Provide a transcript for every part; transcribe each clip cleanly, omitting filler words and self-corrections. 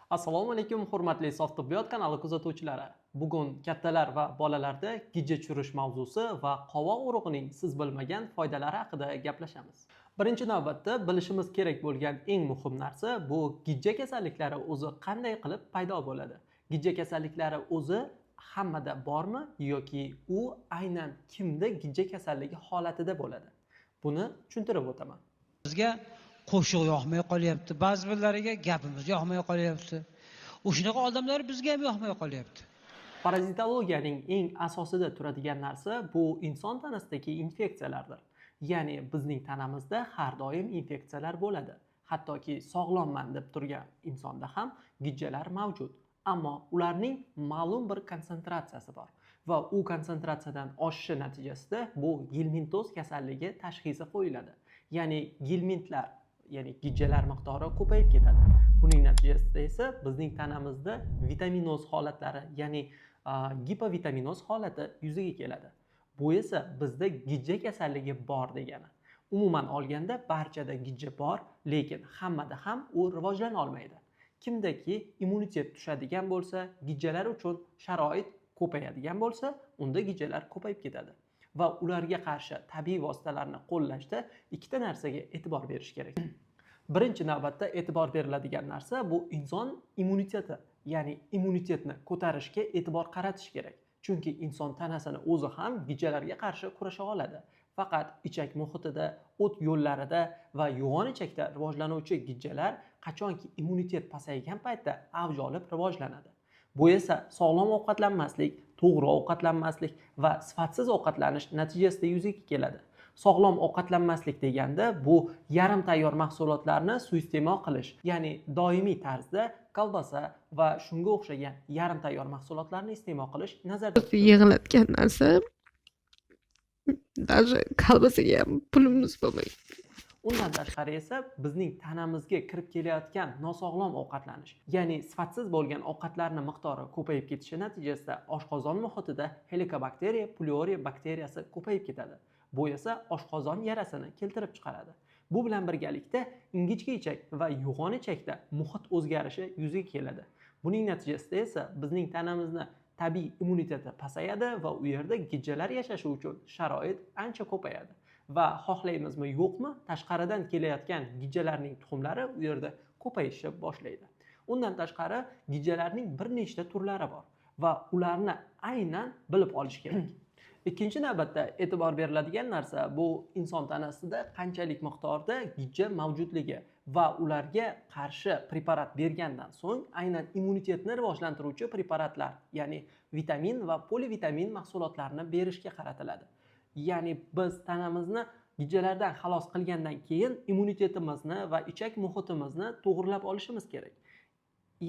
Assalomu alaykum, hurmatli Sof tibbiyot kanali kuzatuvchilari. Bugun kattalar va bolalarda gijja tushirish mavzusi va qovoq urug'ining siz bilmagan foydalari haqida gaplashamiz. Birinchi navbatda bilishimiz kerak bo'lgan eng muhim narsa bu gijja kasalliklari o'zi qanday qilib paydo bo'ladi? Gijja kasalliklari o'zi hammada bormi yoki u aynan kimda gijja kasalligi holatida bo'ladi? Buni tushuntirib o'taman. Bizga qo'shiq yoqmay qolyapti, ba'zi birlariga gapimiz yoqmay qolyapti. O'shanaqa odamlar bizga ham yoqmay qolyapti. Parazitologiyaning eng asosida turadigan narsa bu inson tanasidagi infeksiyalardir. Ya'ni bizning tanamizda har doim infeksiyalar bo'ladi. Hattoki sog'lomman deb turgan insonda ham gijjalar mavjud. Ammo ularning ma'lum bir konsentratsiyasi bor va u konsentratsiyadan oshishi natijasida bu gelmintoz kasalligi tashxisi qo'yiladi. Ya'ni gelmintlar, ya'ni gijjalar miqdori ko'payib ketadi. Buning natijasida esa bizning tanamizda vitaminoz holatlari, ya'ni gipovitaminoz holati yuzaga keladi. Bu esa bizda gijja kasalligi bor degani. Umuman olganda barchada gijja bor, lekin hammada ham u rivojlana olmaydi. Kimdaki immunitet tushadigan bo'lsa, gijjalar uchun sharoit ko'payadigan bo'lsa, unda gijjalar ko'payib ketadi. Va ularga qarshi tabiiy vositalarni qo'llashda ikkita narsaga e'tibor berish kerak. Birinchi navbatda e'tibor beriladigan narsa bu inson immuniteti, ya'ni immunitetni ko'tarishga e'tibor qaratish kerak. Chunki inson tanasini o'zi ham gijjalarga qarshi kurasha oladi. Faqat ichak muhitida, o't yo'llarida va yo'g'on ichakda rivojlanuvchi gijjalar qachonki immunitet pasaygan paytda avj olib rivojlanadi. Bu esa sog'lom ovqatlanmaslik, to'g'ri ovqatlanmaslik va sifatsiz ovqatlanish natijasida yuzaga keladi. Sog'lom ovqatlanmaslik deganda bu yarim tayyor mahsulotlarni suiiste'mol qilish, ya'ni doimiy tarzda kolbasa va shunga o'xshagan yarim tayyor mahsulotlarni iste'mol qilish nazarda tutiladi. Yig'latgan narsa, даже kolbasaga ham pulimiz bo'lmagan. Undan tashqari esa bizning tanamizga kirib kelayotgan nosog'lom ovqatlanish, ya'ni sifatsiz bo'lgan ovqatlarni miqdori ko'payib ketishi natijasida oshqozon muhitida Helicobacter pylori bakteriyasi ko'payib ketadi. Bu esa oshqozon yarasini keltirib chiqaradi. Bu bilan birgalikda ingichka ichak va yo'g'on ichakda muhit o'zgarishi yuzaga keladi. Buning natijasida esa bizning tanamizni tabiiy immuniteti pasayadi va u yerda gijjalar yashashi uchun sharoit ancha ko'payadi. Va xohlaymizmi yo'qmi, tashqaridan kelayotgan gijjalarning tuxumlari u yerda ko'payishni boshlaydi. Undan tashqari gijjalarning bir nechta turlari bor va ularni aynan bilib olish kerak. Ikkinchi navbatda e'tibor beriladigan narsa bu inson tanasida qanchalik miqdorda gijja mavjudligi va ularga qarshi preparat bergandan so'ng aynan immunitetni rivojlantiruvchi preparatlar, ya'ni vitamin va polivitamin mahsulotlarini berishga qaratiladi. Ya'ni biz tanamizni gijjalardan xalos qilgandan keyin immunitetimizni va ichak muhitimizni to'g'rilab olishimiz kerak.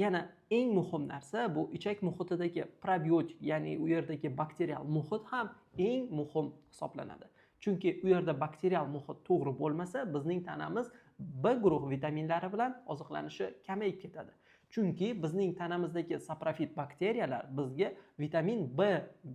Yana eng muhim narsa bu ichak muhitidagi probiotik, ya'ni u yerdagi bakterial muhit ham eng muhim hisoblanadi. Chunki u yerda bakterial muhit to'g'ri bo'lmasa, bizning tanamiz B guruhi vitaminlari bilan oziqlanishi kamayib ketadi. Chunki bizning tanamizdagi saprofit bakteriyalar bizga vitamin B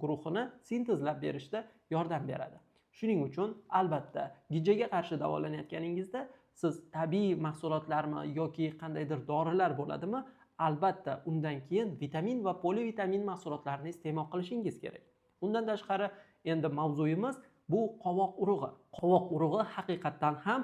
guruhini sintezlab berishda yordam beradi. Shuning uchun albatta gijjaga qarshi davolanayotganingizda siz tabiiy mahsulotlarmi yoki qandaydir dorilar bo'ladimi, albatta undan keyin vitamin va polivitamin mahsulotlarini iste'mol qilishingiz kerak. Undan tashqari endi mavzuyimiz bu qovoq urug'i. Qovoq urug'i haqiqatdan ham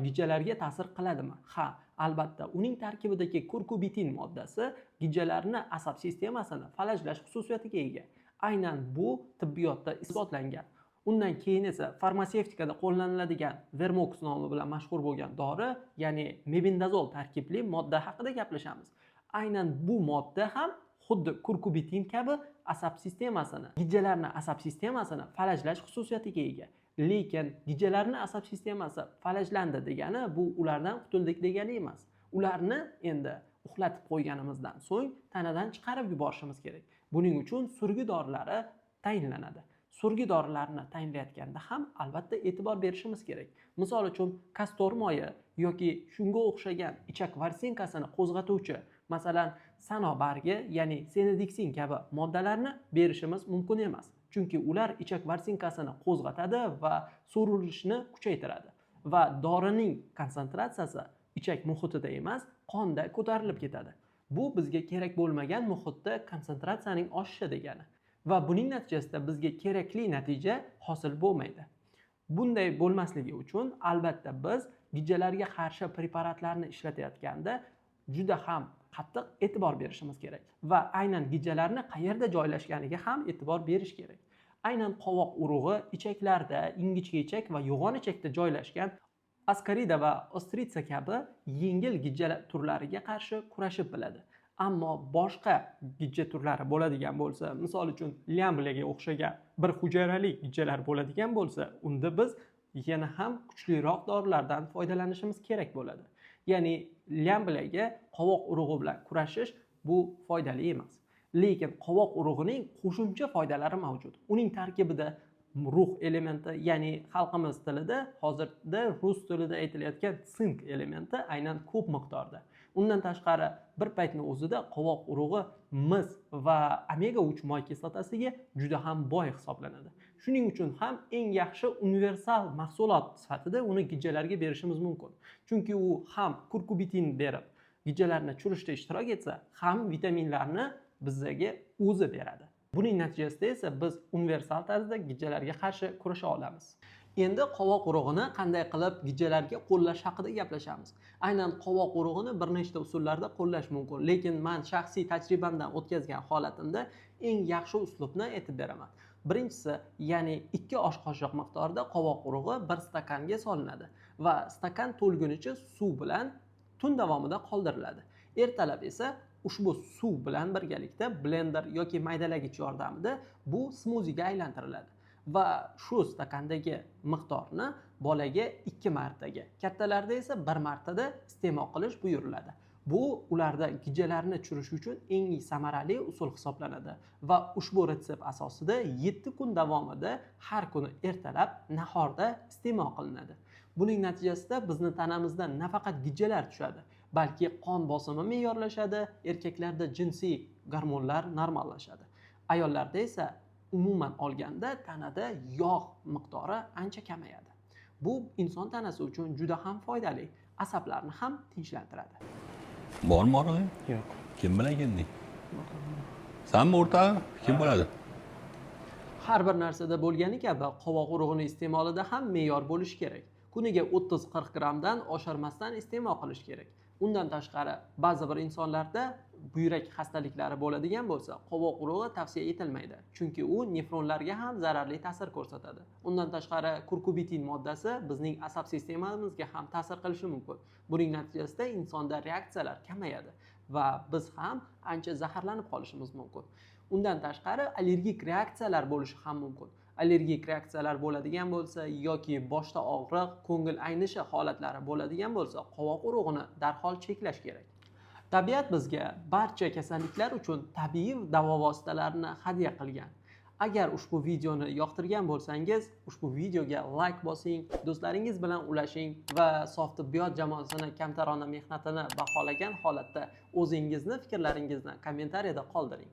gijjalarga ta'sir qiladimi? Ha, albatta uning tarkibidagi kurkubitin moddasi gijjalarni asab sistemasini falajlash xususiyatiga ega. Aynan bu tibbiyotda isbotlangan. Undan keyin esa farmatsevtikada qo'llaniladigan Vermox nomi bilan mashhur bo'lgan dori, ya'ni mebendazol tarkibli modda haqida gaplashamiz. Aynan bu modda ham xuddi kurkubitin kabi asab sistemasini, gijjalarni asab sistemasini falajlash xususiyatiga ega. Lekin gijjalarni asab sistemasi falajlandi degani bu ulardan qutuldik degani emas. Ularni endi uxlatib qo'yganimizdan so'ng tanadan chiqarib yuborishimiz kerak. Buning uchun surgi dorilari tayinlanadi. Surgi dorilarini tayinlayotganda ham albatta e'tibor berishimiz kerak. Misol uchun kastor moyi yoki shunga o'xshagan ichak ворсинка sini qo'zg'atuvchi, masalan, sano bargi, ya'ni senediksin kabi moddalarni berishimiz mumkin emas. Chunki ular ichak ворсинка sini qo'zg'atadi va so'rilishni kuchaytiradi va dorining konsentratsiyasi ichak muhitida emas, qonda ko'tarilib ketadi. Bu bizga kerak bo'lmagan muhitda konsentratsiyaning oshishi degani va buning natijasida bizga kerakli natija hosil bo'lmaydi. Bunday bo'lmasligi uchun albatta biz gijjalarga qarshi preparatlarni ishlatayotganda juda ham qattiq e'tibor berishimiz kerak va aynan gijjalarni qayerda joylashganiga ham e'tibor berish kerak. Aynan qovoq urug'i ichaklarda, ingichka ichak va yo'g'on ichakda joylashgan askarida va ostritsa kabi yengil gijja turlariga qarshi kurashib biladi. Ammo boshqa gijja turlari bo'ladigan bo'lsa, misol uchun lyambliyaga o'xshagan bir hujayrali gijjalar bo'ladigan bo'lsa, unda biz yana ham kuchliroq dorilardan foydalanishimiz kerak bo'ladi. Ya'ni lyambliyaga qovoq urug'i bilan kurashish bu foydali emas. Lekin qovoq urug'ining qo'shimcha foydalari mavjud. Uning tarkibida rux elementi, ya'ni xalqimiz tilida hozirda rus tilida aytilayotgan sink elementi aynan ko'p miqdorda. Undan tashqari bir paytni o'zida qovoq urug'i mis va omega 3 moy kislotasiga juda ham boy hisoblanadi. Shuning uchun ham eng yaxshi universal mahsulot sifatida uni gijjalarga berishimiz mumkin. Chunki u ham kurkubitin berib, gijjalarni churishda ishtirok etsa, ham vitaminlarni bizga o'zi beradi. Buning natijasida esa biz universal tarzda gijjalarga qarshi kurasha olamiz. Endi qovoq urug'ini qanday qilib gijjalarga qo'llash haqida gaplashamiz. Aynan qovoq urug'ini bir nechta usullarda qo'llash mumkin, lekin men shaxsiy tajribamdan o'tkazgan holatimda eng yaxshi uslubni aytib beraman. Birinchisi, ya'ni 2 osh qoshiq miqdorida qovoq urug'i bir stakanga solinadi va stakan to'lgunicha suv bilan tun davomida qoldiriladi. Ertalab esa ushbu suv bilan birgalikda blender yoki maydalagich yordamida bu smuziga aylantiriladi va shu stakandagi miqdorni bolaga 2 martaga, kattalarda esa 1 martada iste'mol qilish buyuriladi. Bu ularda gijjalarni tushirish uchun eng samarali usul hisoblanadi va ushbu retsept asosida 7 kun davomida har kuni ertalab nahorda iste'mol qilinadi. Buning natijasida bizni tanamizdan nafaqat gijjalar tushadi, balki qon bosimi me'yorlashadi, erkaklarda jinsiy gormonlar normallashadi. Ayollarda esa umuman olganda tanada yog' miqdori ancha kamayadi. Bu inson tanasi uchun juda ham foydali, asablarni ham tinchlantiradi. Bormi orada? Yo'q. Kim bilan kelding? Sanmi o'rtog'im? Kim bo'ladi? Har bir narsada bo'lgani kabi qovoq urug'ini iste'molida ham me'yor bo'lishi kerak. Kuniga 30-40 grammdan oshirmasdan iste'mol qilish kerak. Undan tashqari ba'zi bir insonlarda buyrak xastaliklari bo'ladigan bo'lsa, qovoq urug'i tavsiya etilmaydi, chunki u nefronlarga ham zararli ta'sir ko'rsatadi. Undan tashqari kurkubitin moddasi bizning asab sistemamizga ham ta'sir qilishi mumkin. Buning natijasida insonda reaksiyalar kamayadi va biz ham ancha zaharlanib qolishimiz mumkin. Undan tashqari allergik reaksiyalar bo'lishi ham mumkin. Allergik reaksiyalar bo'ladigan bo'lsa yoki boshda og'riq, ko'ngil aynishi holatlari bo'ladigan bo'lsa, qovoq urug'ini darhol cheklash kerak. Tabiat bizga barcha kasalliklar uchun tabiiy davo vositalarini hadya qilgan. Agar ushbu videoni yoqtirgan bo'lsangiz, ushbu videoga like bosing, do'stlaringiz bilan ulashing va Sof tibbiyot jamoasini kamtarona mehnatini baholagan holatda o'zingizni fikrlaringizni kommentariyada qoldiring.